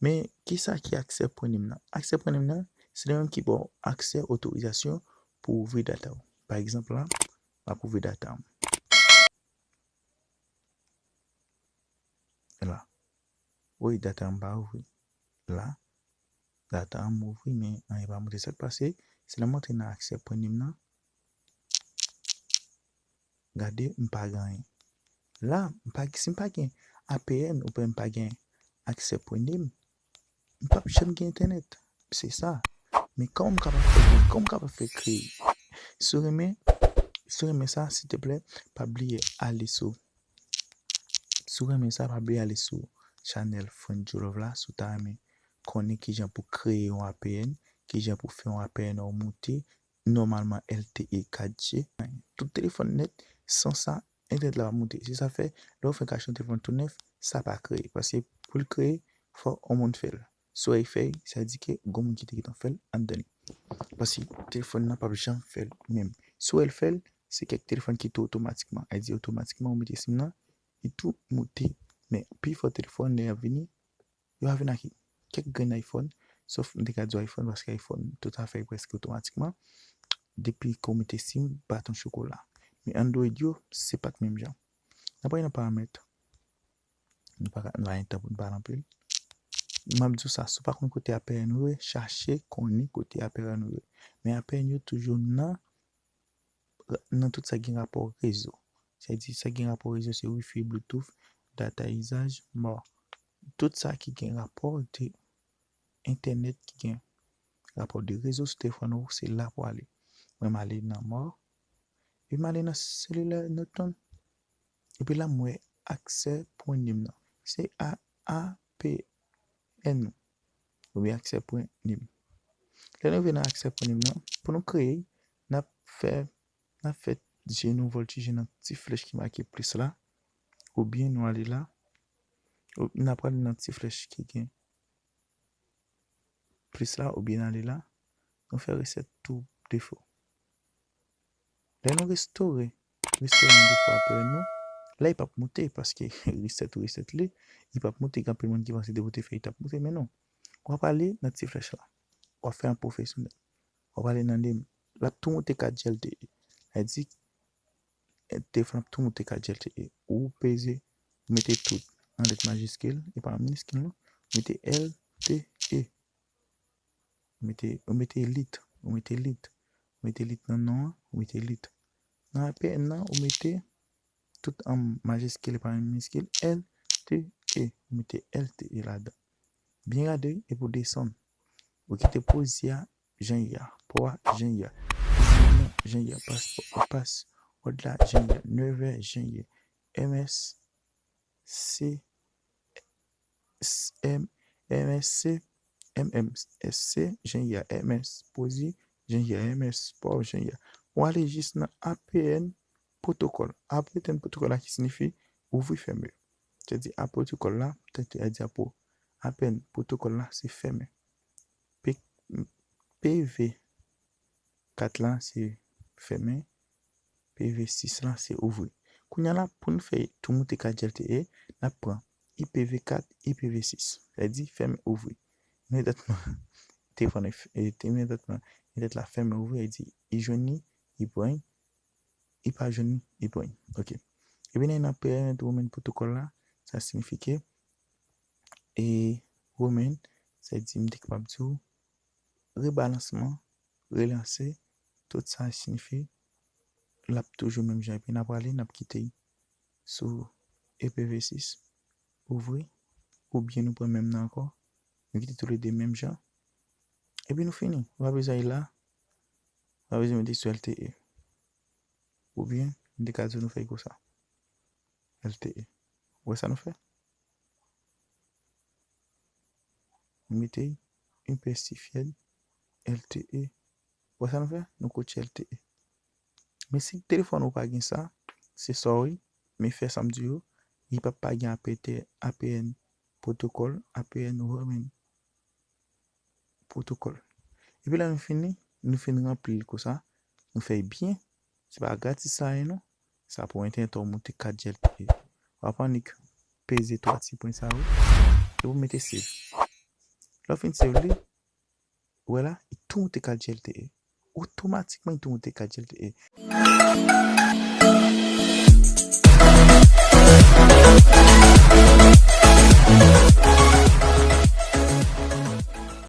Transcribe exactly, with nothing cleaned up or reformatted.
Men, kisa ki aksè pwen nim nan? Aksè pwen nim nan, se li menm ki ba w aksè, otorizasyon pou w ouvri data w. Pa egzanp la, m ap ouvri data m. La. Wi, data m pa ouvri. La, data m ouvri, men anyen pa monte. Sa k pase, se lè m antre nan aksè pwen nim nan. Gade, m pa gen anyen. La, m pa, si m pa gen A P N, oubyen m pa gen aksè pwen nim, m p ap janm gen entènèt. Se sa. Men kòman m kapab fè, kòman m kapab fè kreye? Si w renmen, si w renmen sa, silteplè, pa bliye ale sou, si w renmen sa, pa bliye ale sou chanèl Friend Joe Love la, si w ta renmen konnen kijan pou kreye yon A P N, kijan pou fè yon A P N ou moute, nòmalman L T E kat G. Tout telefòn nèt, san sa, entènèt la pa moute. Se sa fè, lè w fenk achte yon telefòn tou nèf, sa pa kreye. Paske pou l kreye, fò yon moun fè l. Si w wè l fè l, sa di ke gon moun ki te gentan fè l anndan li. Paske telefòn nan p ap janm fè l menm. Si w wè l fè l, se kèk telefòn ki tou otomatikman. Sa di otomatikman ou mete sim nan, li tou moute. Men pifò telefòn, lè y ap vini, yo pa vin ak kèk grenn iPhone, sof m te ka di w iPhone, paske iPhone, tout afè yo prèske otomatikman. Depi ke w mete sim, baton chokola. Men Android yo, se pa t menm jan. N ap pral nan paramèt. Nou pa ka, nou pa gen tan pou n pale anpil. M ap di w sa, si w pa konn kote A P N ou ye, chache konnen kote A P N ou ye. Men A P N yo toujou nan, nan tout sa ki gen rapò rezo. Sa vle di, sa ki gen rapò rezo, se Wi-Fi, Bluetooth, data izaj, mò. Tout sa ki gen rapò de entènèt, ki gen rapò de rezo sou telefòn ou, se la pou ale. Mwen, m ale nan mò. Epi m ale nan selilè nòt lan. Epi la, m wè aksè pwen nim nan. Se A, A P N ou. Oubyen aksè pwen nim. Lè nou rive nan aksè pwen nim nan, pou nou kreye, n ap fè, n ap fè je nou vòltije nan ti flèch ki make plis la, oubyen nou ale la, ou, n ap ale nan ti flèch ki gen plis la, oubyen n ale la, nou fè reset tou defo. Lè nou restore, restore yon defo apre nou, la li p ap moute, paske reset ou reset li, li p ap moute, gen anpil moun ki panse depi w te fè li t ap moute, men non. W ap ale nan ti flèch la. W ap fè an pwofesyonèl. W ap ale nan nim. L ap tou moute kat G L T E. Sa vle di, e, telefòn ap tou moute kat G L T E. Ou peze, ou mete tout an lèt majiskil, e pa an miniskil non. Ou mete L T E. Ou mete, ou mete lit, ou mete lit, ou mete lit nan non an, ou mete lit. Nan A P N nan, ou mete tout an majiskil e pa an miniskil, L T E, ou mete L T E ladan. Byen gade epi w desann. Ou kite pozi a jan l ye a, pò a jan l ye a, jan l ye a, paspò, pas, òd la jan l ye a, nevè jan l ye, M S C, M, M S C, M M S C, jan l ye a, M S, pozi, jan l ye a, M S, pò, jan l ye a. Ou ale jis nan A P N pwotokòl. A P N pwotokòl la ki siyifi ouvri fèmen. Sa di A P N pwotokòl la, tèt a di A P N, A P N pwotokòl la se fèmen. P, P V kat la se fèmen, P V sis la se ouvri. Kounye a la, pou n fè tou moute kat G L T E, n ap pran I P V kat, I P V sis. Sa di fèmen, ouvri. Imediatman, telefòn, e, imediatman, imediatman la fèmen, ouvri, sa di, li jwenn li, li pran li, li pa jwenn li, li pran li. Ok. Epi nan, nan pèmèt ou menm pwotokòl la, sa siyifi ke, e, ou menm, sa di, m te kapab di w, rebalansman, relanse, tout sa siyifi, l ap toujou menm jan. Epi n ap prale, n ap kite l sou E P V sis, ouvri, oubyen nou pran menm nan ankò, nou kite toulede menm jan, epi nou fini. Ou pa bezwen al la, ou pa bezwen mete sou L T E. Oubyen, m te ka di w nou fè l konsa. L T E. Ou wè sa nou fè? Nou mete l, nou pèsifye l, L T E. Ou wè sa nou fè? Nou kotye L T E. Men si telefòn ou pa gen sa, se sòri, men fè sa m di yo, li p ap pa gen A P T, A P N pwotokòl, A P N roaming pwotokòl. Epi lè nou fini, nou fin ranpli l konsa, nou fè l byen. Se pa gratis sa ye non. Sa pou entènèt ou moute kat G L T E. W ap annik peze twa ti pwen sa yo. Epi w mete save. Lè w fin save li, ou wè la, li tou moute kalite L T E. Otomatikman, li tou moute kalite L T E.